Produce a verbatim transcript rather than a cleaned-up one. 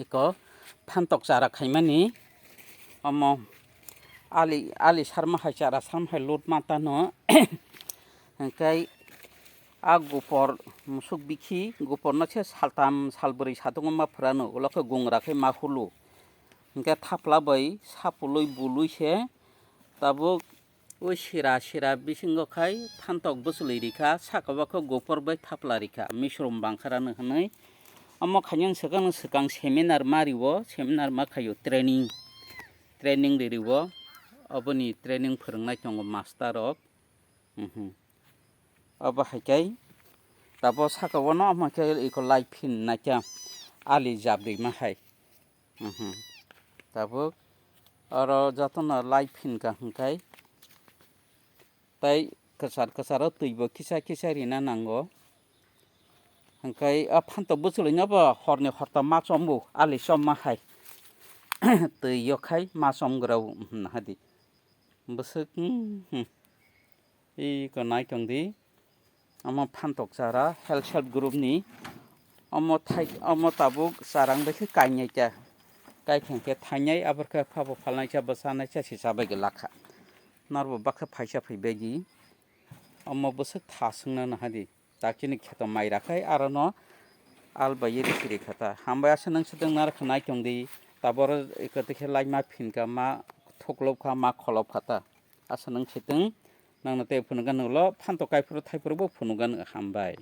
iko phantok chara khaimani omo ali, ali sarma hai chara sarma hai lut mata no. Hingkai a gopor musuk bikhi gopor no se saltam salbwrwi satung ma phwrano ulo khe gungra khe ma hulu. Hingke thapla bai sapului bului se tabuk o sira sira bisingo khai phantok bwchwlwi rikha, saka o khe gopor bai thapla rikha, misrom bangkha rano hwnwi. Omo khainwi swkang swkang seminar ma rio, seminar ma khaio training, training ririo, oboni training phwrwngnai tongo master rok. Mhm. Obo hai khe tabuk saka o no omo khe iko lai phin naikha ali jabri ma hai. Mhm. Tabuk oro jotono lai phin ka hwnkhe tei kwchar kwcharo twi bo kisa kisa rina nango. Hwnkhe a phantok bwchwlwi no bo horni horta ma chombo ali chom ma hai. Twi yok khai ma chomgra o, mhm, hadi. Bwswk, hmm, hmm. Iko nai tong di. Omo phantok chara health help group ni. Omo thai, omo tabuk charang bai khe kainai ta. Kai khe khe thainai abor khe phabo phalnai cha bwchanai cha si chabai glak kha. Norbo bakhe phaisa phaibai di. Omo bwswk tha swngna naha di. Takchini kheto mai rakhai aro no al bai ye risi rikha ta. Hambai asa nang swtwng narwkha nai tong di. Taboro iko tikhe lai ma phin kha ma thuklop kha ma kholop kha ta. Asa nang swtwng nang no tei phunukha nang lo phantok kaiphuru thaiphuru bo phunukha nang hambai.